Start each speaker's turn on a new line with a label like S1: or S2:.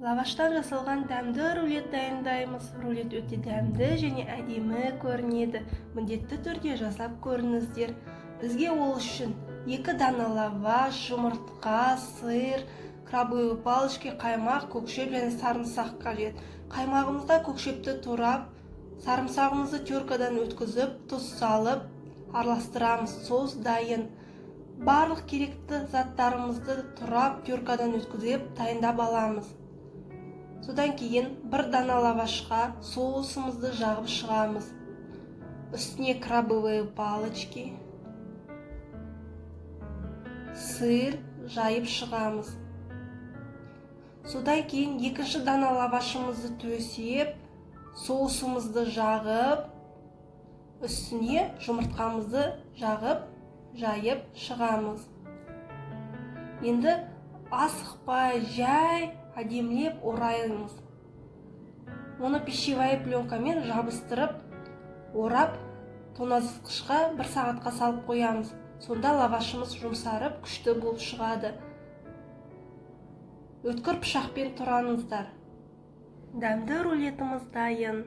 S1: Лаваштан жасалған дәмді рулет дайындаймыз. Рулет өте дәмді және әдемі көрінеді. Міндетті түрде жасап көріңіздер. Бізге ол үшін 2 дана лаваш, жұмыртқа, сыр, крабовые палочки, қаймақ, көк шөп және сарымсақ қажет. Қаймағымызға көк шөпті турап, сарымсағымызды теркадан өткізіп, тұз салып араластырамыз. Соус дайын. Барлық керекті заттарымызды турап, теркадан өткізіп, дайындап аламыз. Содан кейін бір дана лавашқа соусымызды жағып шығамыз. Үстіне крабовые палочки, сыр жайып шығамыз. Содан кейін екінші дана лавашымызды төсеп, соусымызды жағып, үстіне жұмыртқамызды жағып, жайып шығамыз. Енді асықпай, жай, әдемілеп ораймыз. Оны пищевая пленкамен жабыстырып, орап, тоңазытқышқа бір сағатқа салып қоямыз. Сонда лавашымыз жұмсарып, күшті болып шығады. Өткір пышақпен тураңыздар. Дәмді рулетіміз дайын.